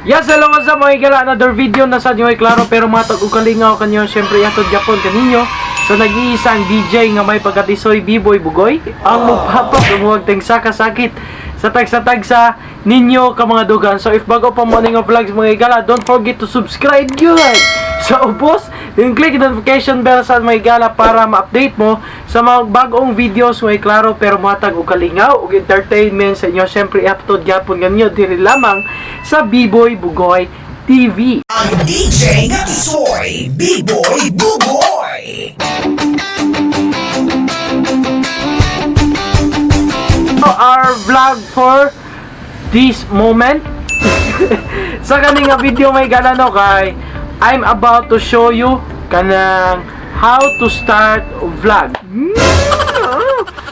Yes, hello, what's up, mga higala? Another video na sa inyo ay klaro pero matag og kalingaw kanyo. Syempre, atod gyapon kaninyo sa nag-iisang DJ nga may pagkatisoy, B-Boy Bugoy, ang mupapak umuwag sa kasakit sa tagsa-tagsa ninyo ka mga dugan. So if bago pa mo nga vlogs, mga higala, don't forget to subscribe yun sa ubos, then click the notification bell sa mga higala para ma-update mo sa mga bagong videos may klaro pero matag og kalingaw ug entertainment sa inyo. Syempre, i-upload gyapon kanyo diri lamang sa B-Boy Bugoy TV. Ang DJ nga tisoy, B-Boy Bugoy! So, our vlog for this moment sa kaning nga video may gala no, kay I'm about to show you kanang how to start vlog.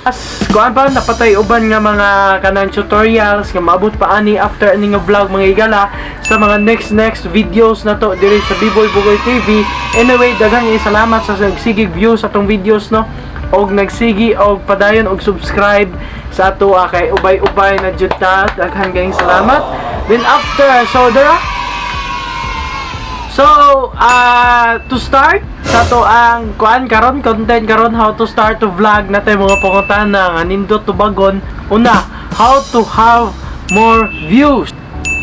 As kuan pa napatay uban nga mga kanang tutorials nga maabot pa ani after ani nga vlog, mga higala, sa mga next next videos na to diri sa B-Boy Bugoy TV. Anyway, daghang salamat sa nagsigig views sa atong videos no, og nagsigi og padayon og subscribe sa ato kay ubay-ubay na jud ta. Daghan kayong salamat. Then after, so dara. So, to start, sa to ang kuan karon, content karon, how to start to vlog na tayo mga pangutana nga nindot tubagon. Una, how to have more views,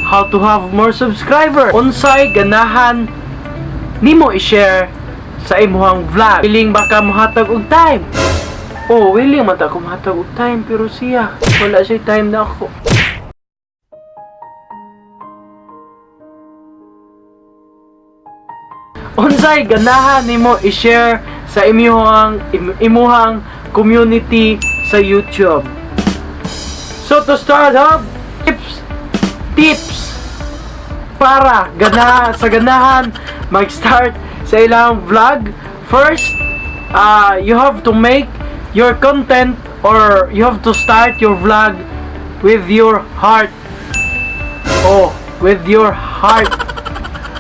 how to have more subscriber, unsay ganahan nimo i-share sa imuhang vlog. Willing ba ka mohatag og time? Oh, willing man ta ko mohatag og time pero siya wala siya time na ako. Unsay ganahan nimo i-share sa imuhang community sa YouTube? So to start up, tips tips para gana sa ganahan mag-start sa ilang vlog. First, you have to make your content or you have to start your vlog with your heart. Oh, with your heart.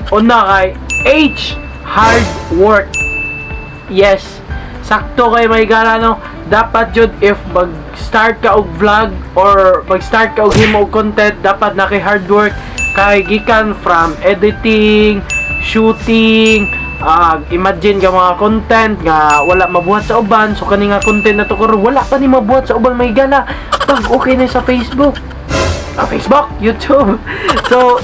Una kay H, hard work. Yes. Sakto kay may gala no. Dapat jud if mag-start ka og vlog or mag-start ka og himo og content, dapat na kay hard work kay gikan from editing, shooting, imagine ka mga content nga wala mabuhat sa uban. So kani nga content na to karon wala pa ni mabuhat sa uban, may gala. Pag okay na sa Facebook, Facebook, YouTube. So,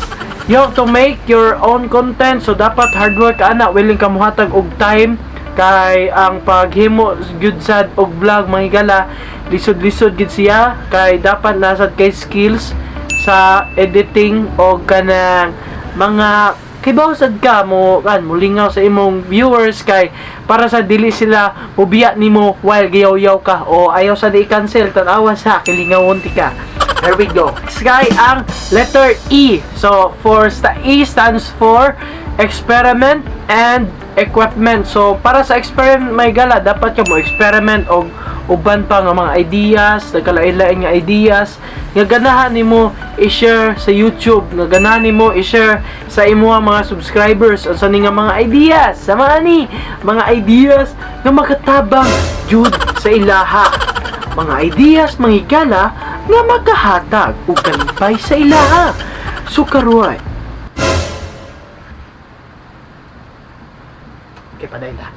you have to make your own content. So, dapat hard work ka ana, willing ka muhatag og time kay ang paghimo gyud sad og vlog, mga higala, lisod-lisod gid siya kay dapat nasad kay skills sa editing o kanang mga kibaw sad ka mo kan molingaw sa imong viewers kay para sa dili sila mobiya nimo while giyaw-yaw ka o ayaw sa di cancel tan-awa sa kilingawon ti ka. There we go. Sky ang letter E. So, for E stands for experiment and equipment. So, para sa experiment may gala, dapat ka mo experiment og uban pa nga mga ideas, nagkalain-lain nga ideas nga ganahan nimo i-share sa YouTube, nga ganahan nimo i-share sa imuha mga subscribers unsa ni nga mga ideas, sa mga ni mga ideas nga makatabang jud sa ilaha. Mga ideas, mga higala, nga makahatag og kalipay sa ilaha. So karon, okay, paday na.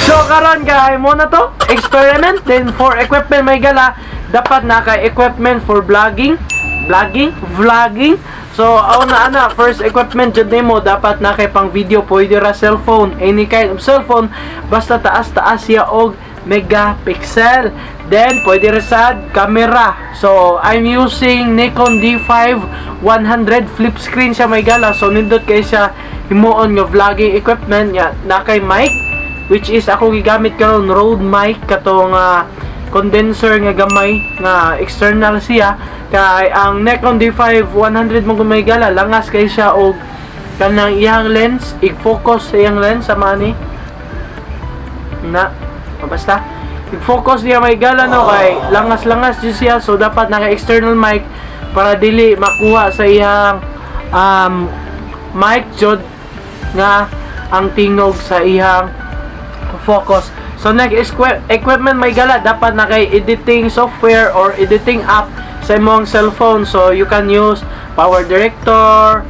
So karon kay mo na to, experiment. Then for equipment may gala, dapat na kay equipment for vlogging, vlogging, vlogging. So aw na ana, first equipment jud nimo dapat na kay pang video, pwede ra cellphone, any kind of cellphone basta taas-taas siya og megapixel. Then pwede ra sad camera. So I'm using Nikon D5 100, flip screen siya may gala. So nindot kay siya himuon nga vlogging equipment nga na kay mic, which is ako gigamit karon Rode mic katong condenser nga gamay nga external siya kay ang Nikon D5 100 mo may gala, langas kay siya og kanang iyang lens, i-focus sa iyang lens sa mani na basta i-focus niya may gala no, kay langas-langas jud siya. So dapat naka external mic para dili makuha sa iyang mic jud nga ang tingog sa iyang focus. So next equipment may gala, dapat na kay editing software or editing app sa imong cellphone. So you can use Power Director,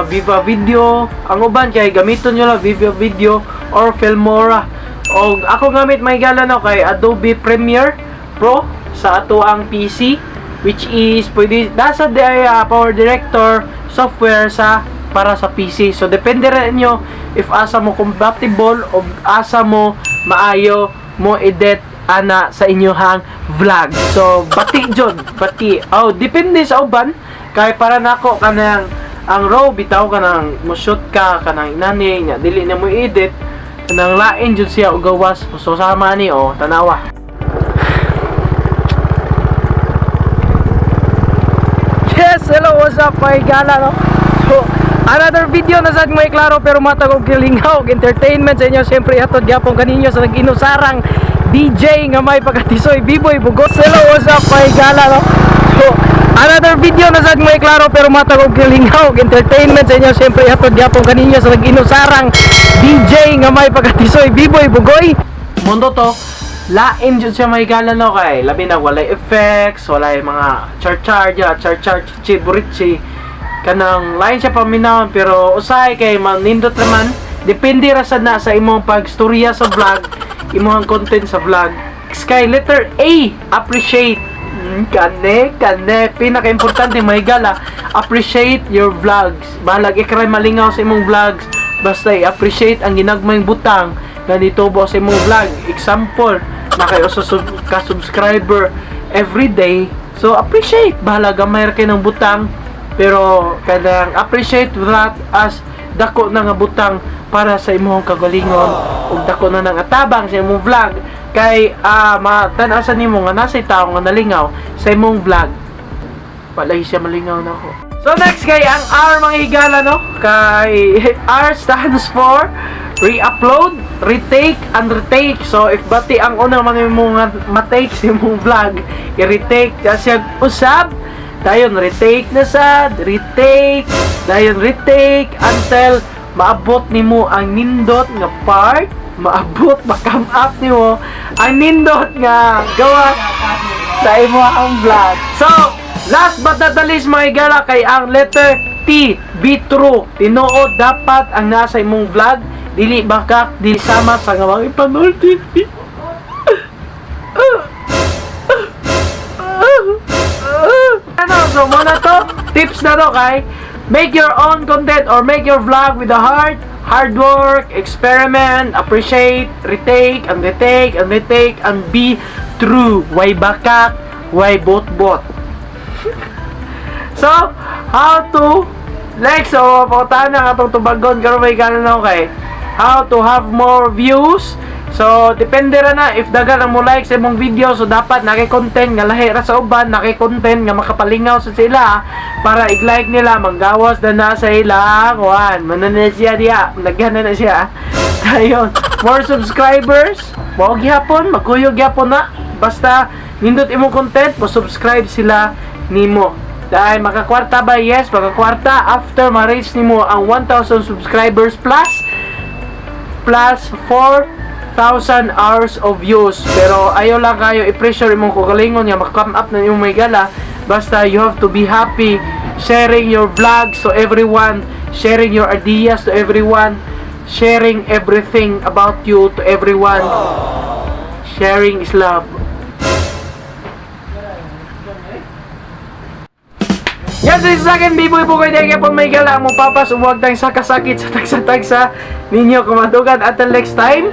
Viva Video. Ang uban kay gamiton nyo lang Viva Video or Filmora. Og ako gamit, mga higala, no, kay Adobe Premiere Pro sa ato ang PC, which is pwede nasa di ay Power Director software sa para sa PC. So depende rin inyo if asa mo compatible o asa mo maayo mo edit ana sa inyong vlog. So bati jud, bati. Oh, depende sa uban kay para nako kanang ang raw bitaw, kanang mo shoot ka kanang inani nya dili na mo edit, kanang lain jud siya og gawas. So sama ni, oh, tanawa. Yes, hello, what's up, mga higala, no? So, another video na sad, may klaro pero matag og kilingaw og entertainment sa inyo. Siyempre, hatod gyapon kaninyo sa nag-inusarang DJ nga may pagkatisoy, Biboy Bugos. Hello, what's up, mga higala, no? So, another video na sad, may klaro pero matag og kilingaw og entertainment sa inyo. Siyempre, hatod gyapon kaninyo sa nag-inusarang DJ nga may pagkatisoy, Biboy Bugoy. Mundo to, lain jud siya, mga higala, no, kay labi na walay effects, walay mga char char ya char char chichi burichi, kanang lain siya paminawon. Pero usahay kay manindot raman, depende ra sad na sa imong pagstorya sa vlog, imong content sa vlog. Kay letter A, appreciate. Kane kane pinaka-importante, mga higala, appreciate your vlogs. Bahalag ikray malingaw sa imong vlogs, basta i-appreciate ang ginagmayng butang nga nitubo sa imong vlog. Example, na kayo sa ka-subscriber every day. So appreciate, bahala gamay ra kay ng butang, pero kanang appreciate that as dako na nga butang para sa imong kagalingon ug dako na nang atabang sa imong vlog kay matan-aw sa nimo nga nasa tawo nga nalingaw sa imong vlog. Palagi siya malingaw na ako. So next kay ang R, mga higala, no, kay R stands for re-upload, retake, and retake. So if bati ang una man mo nga ma-take sa imong vlog, i-retake kasi usab, dayon retake na sad, retake, dayon retake until maabot nimo ang nindot nga part, maabot, ma-come up nimo ang nindot nga gawa sa imo ang vlog. So, last but not the least, mga higala, kay ang letter T, be true. Tinuod dapat ang nasa imong vlog, dili bakak, dili sama sa nga mga ipanulti. Ano, so muna to, tips na to kay make your own content or make your vlog with a heart, hard work, experiment, appreciate, retake, and retake, and retake, and be true. Why bakak, why bot bot. So, how to next, so pautan na atong tubagon karon, may kanon na kay how to have more views. So, depende ra na if daghan ang mo like sa imong video, so dapat naki content nga lahi ra sa uban, naki content nga makapalingaw sa sila para i-like nila, manggawas na na sa ilang kuan. Manan na siya diya, lagyan na na siya. Ayun, more subscribers, mao gyapon, magkuyog gyapon na. Basta nindot imong content, mo subscribe sila nimo. Dahil makakwarta ba? Yes, makakwarta after ma-reach nimo ang 1,000 subscribers plus plus 4,000 hours of views. Pero ayaw lang kayo i-pressure imong kagalingon nga maka-come up na imong mga higala. Basta you have to be happy sharing your vlogs to everyone, sharing your ideas to everyone, sharing everything about you to everyone. Sharing is love. Yes, this is akin, Biboy Bugoy, dahil po may gala mo papas, huwag tayong sakasakit sa tagsa-tagsa ninyo kumadugan. Until next time,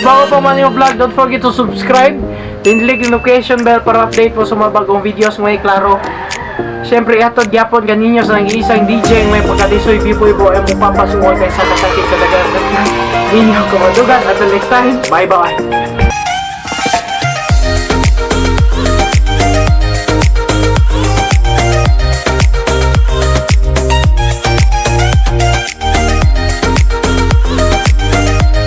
Bago pa man yung vlog, don't forget to subscribe, then click the notification bell para update po sa mga bagong videos may klaro. Siyempre, atod gyapon kaninyo sa nag-iisang DJ may pagkatisoy, Biboy Bo, ay mo papas, huwag tayong sakasakit sa dagan ninyo kumadugan. Until next time, bye-bye!